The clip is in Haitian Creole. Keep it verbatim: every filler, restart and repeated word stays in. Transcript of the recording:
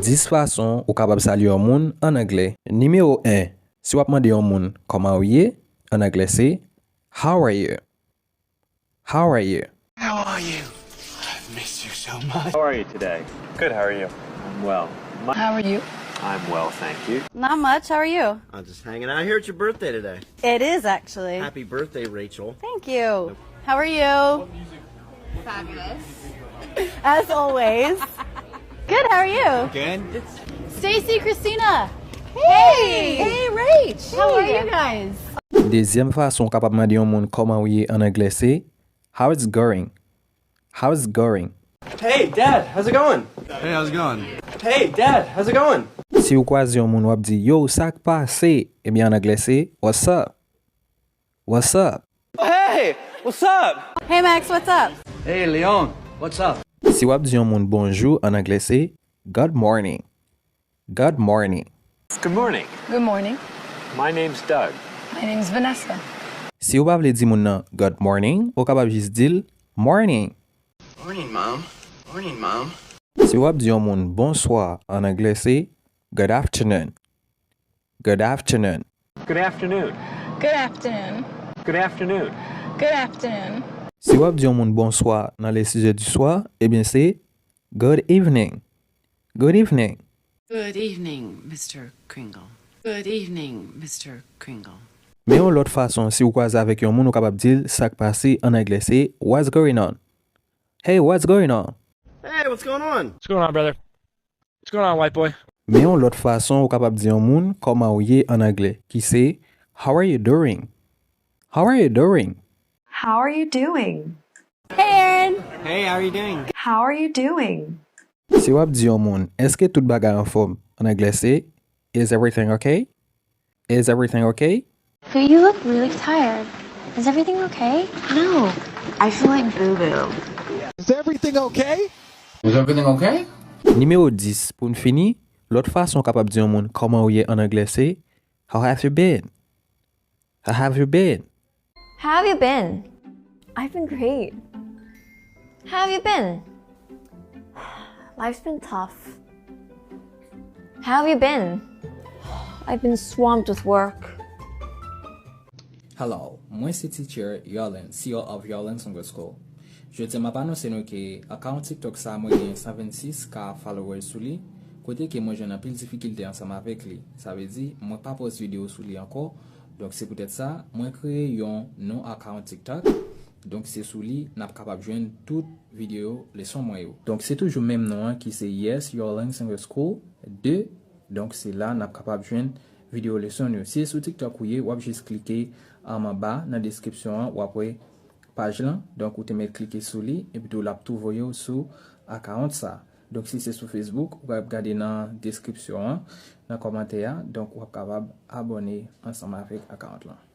Dis fason ou kapab salye yon moun ann anglè. Nimewo en, si w ap mande yon moun kòman w ye, ann anglè se How are you? How are you? How are you? I've missed you so much. How are you today? Good, how are you? I'm well. My- How are you? I'm well, thank you. Not much. How are you? I'm just hanging out here. It's your birthday today. It is actually. Happy birthday, Rachel. Thank you. How are you? Fabulous. As always. Good. How are you? Good. Stacy, Christina. Hey. Hey, Rach. How are you guys? Dezyèm fason w kapab mande yon moun kòman w ye ann anglè se How it's going? How it's going? Hey, Dad, how's it going? Hey, how's it going? Hey, Dad, how's it going? Si w kwaze yon moun w ap di yo, sa k pase? Ebyen ann anglè se What's up? What's up? Hey, what's up? Hey, Max, what's up? Hey, Leon, what's up? Si w ap di yon moun bonjou ann anglè se Good morning. Good morning. Good morning. Good morning. My name's Doug. My name's Vanessa. Si w pa vle di moun nan Good morning, ou kapab jis di l Morning. Morning, Mom. Morning, Mom. Si w ap di yon moun bonswa ann anglè se Good afternoon. Good afternoon. Good afternoon. Good afternoon. Good afternoon. Good afternoon. Si w ap di yon moun bonswa nan les six heures du soir, ebyen se Good evening. Good evening. Good evening, Mister Kringle. Good evening, Mister Kringle. Men yon lòt fason, si w kwaze avèk yon moun, ou kapab di l sa k pase ann anglè se What's going on? Hey, what's going on? Hey, what's going on? What's going on, brother? What's going on, white boy? Men yon lòt fason, ou kapab di yon moun kòman w ye ann anglè, ki se How are you doing? How are you doing? How are you doing? Hey, Aaron. Hey, how are you doing? How are you doing? Si w ap di yon moun, èske tout bagay anfòm? Ann anglè se Is everything okay? Is everything okay? But you look really tired. Is everything okay? No, I feel like boo boo. Is everything okay? Is everything okay? Nimewo dis, pou n fini, lòt fason w kapab di yon moun kòman w ye ann anglè se How have you been? How have you been? How have you been? I've been great. How have you been? Life's been tough. How have you been? I've been swamped with work. Hello, mwen se Teacher Yarlen, C E O of Yarlen Sunday School. Jodi a m ap anonse nou ke akawon TikTok sa a mwen gen san vennsis K followers sou li, kote ke mwen jwenn anpil difikilte ansanm avèk li. Sa vle di, mwen pa post videyo sou li ankò, donk se poutèt sa, mwen kreye yon non akawon TikTok. Donk se sou li n ap kapab jwenn tout videyo leson mwen yo. Donk se toujou menm non an ki se Yes Yarlen Sunday School de. Donk se la n ap kapab jwenn videyo leson yo. Si se sou TikTok ou ye, w ap jis klike anba nan deskripsyon an, w ap wè paj lan. Donk ou te mèt klike sou li, epi tou l ap tou voye w sou akawon sa. Donk si se sou Facebook, ou ap gade nan deskripsyon an, nan kòmantè a, donk w ap kapab abòne ansanm avèk akawon lan.